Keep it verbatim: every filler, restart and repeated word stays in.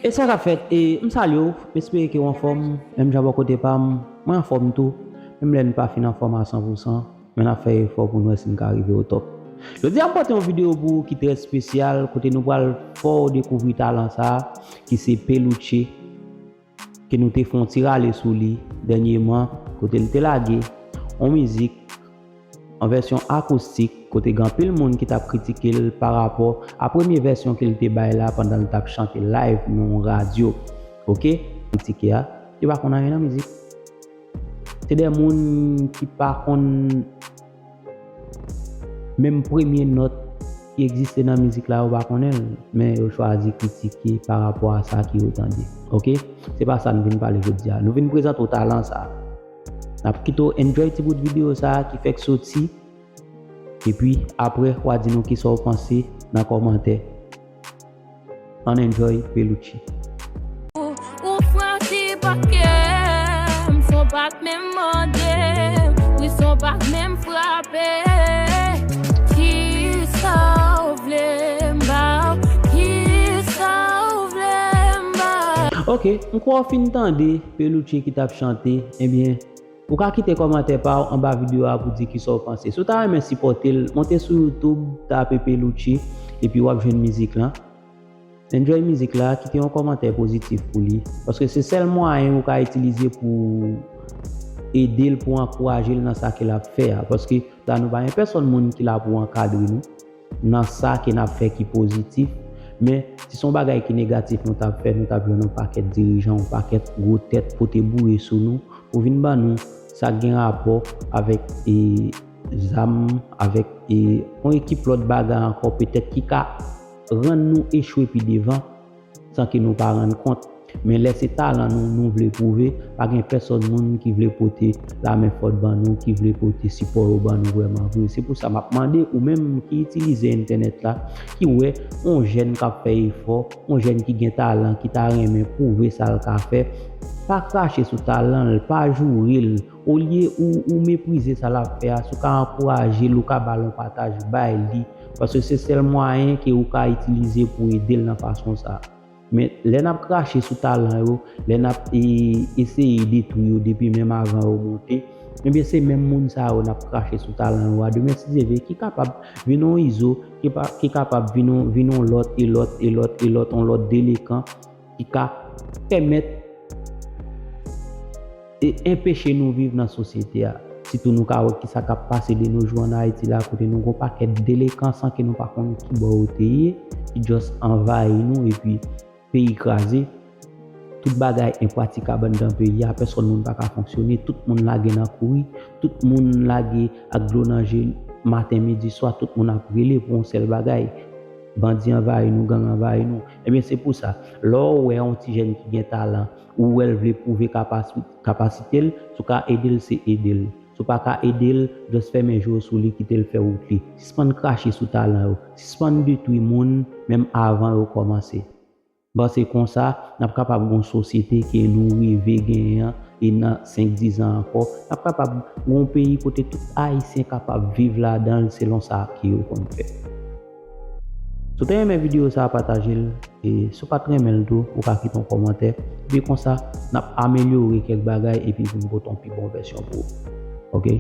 E sa k ap fèt, e m salye w, m espere ke w anfòm, menm jan bò kote pa m, mwen anfòm tou, menm lè n pa fin anfòm a san pou san, men n ap fè efò pou n wè si n ka rive o top. Jodi a m pote yon videyo pou ou ki trè espesyal, kote nou pral fè w dekouvri talan sa a, ki se Pelouche, ke nou te fè yon ti rale sou li dènyèman, kote l te lage yon mizik an vèsyon akoustik, kote gen anpil moun ki t ap kritike l pa rapò a premye vèsyon ke l te bay la pandan l t ap chante live nan yon radyo. Oke? Kritike a, yo pa konn anyen nan mizik. Se de moun ki pa konn menm premye nòt ki egziste nan mizik la, yo pa konnen l, men yo chwazi kritike pa rapò a sa ke yo tande. Oke? Se pa sa n vin pale jodi a. Nou vin prezante w talan sa a. N ap kite w enjoy ti bout videyo sa a ki fèk soti. Epi, apre, w a di nou kisa w panse nan kòmantè. Ann enjoy Pelouche. Ou fè yon ti pa kè m, son pa k menm mande m, wi, son pa k menm frape. Kisa w vle m ba w? Kisa w vle m ba w? Ok, m kwè w fin tande Pelouche ki t ap chante, ebyen, ou ka kite kòmantè pa w anba videyo a pou di kisa w panse. Si w ta renmen sipòte l, monte sou YouTube, tape Pelouche, epi w ap jwenn mizik lan. Enjoy mizik la, kite yon kòmantè pozitif pou li. Paske se sèl mwayen ou ka itilize pou ede l, pou ankouraje l nan sa ke l ap fè a. Paske la nou pa gen pèsòn moun ki la pou ankadre nou nan sa ke n ap fè ki pozitif. Men, si se yon bagay ki negatif nou t ap fè, nou t ap jwenn yon pakèt dirijan, yon pakèt gwo tèt pote boure sou nou pou vin ban nou sa k gen rapò avèk e, zam, avèk e, yon ekip lòt bagay ankò, petèt ki ka rann nou echwe pi devan san ke nou pa rann kont. Men lè se talan nou, nou vle pwouve, pa gen pèsòn moun ki vle pote lamen fòt ban nou, ki vle pote sipò yo ban nou vrèman vre. Se pou sa m ap mande ou menm ki itilize entènèt la, ki wè yon jèn k ap fè efò, yon jèn ki gen talan, ki ta renmen pwouve sa l ka fè, pa krache sou talan l, pa joure l. Olye ou, ou meprize sa l ap fè a, si w ka ankouraje l, ou ka ba l yon pataj, bay li. Paske se sèl mwayen ke ou ka itilize pou ede l nan fason sa a. Men lè n ap krache sou talan yo, lè n ap e, eseye detwi yo depi menm avan yo monte, ebyen se menm moun sa yo n ap krache sou talan yo a demen si Dye vle ki kapab vin yon Izo, ki, pa, ki kapab vin yon, vin yon lòt e lòt e lòt e lòt, yon lòt delekan ki ka pèmèt e enpeche nou viv nan sosyete a. Sitou nou ka wè kisa k ap pase de nos jours ann Ayiti la, kote nou gen yon pakèt delekan san ke nou pa konn ki bò yo te ye, ki just anvayi nou epi peyi kraze. Tout bagay enpratikab anndan peyi a, pèsòn moun pa ka fonksyone, tout moun lage nan kouri, tout moun lage ak dlo nan je maten, midi, swa, tout moun ap rele pou yon sèl bagay. Bandi anvayi nou, gang anvayi nou. Ebyen, se pou sa, lè w wè yon ti jèn ki gen talan, ou wè l vle pwouve kapasi-, kapasite l, si w ka ede l, se ede l. Si w pa ka ede l, just fèmen je w sou li, kite l fè wout li. Sispann krache sou talan yo. Sispann detwi moun, menm avan yo kòmanse. Ban se konsa, n ap kapab gen yon sosyete ke nou reve genyen an, e nan senk, diz an ankò, n ap kapab gen yon peyi kote tout Ayisyen kapab viv ladan l selon sa ke yo konn fè. Si w te renmen videyo sa a, pataje l. E si w pa t renmen l tou, ou ka kite yon kòmantè. Epi konsa, n ap amelyore kèk bagay epi pou n pote yon pi bon vèsyon pou ou. Oke?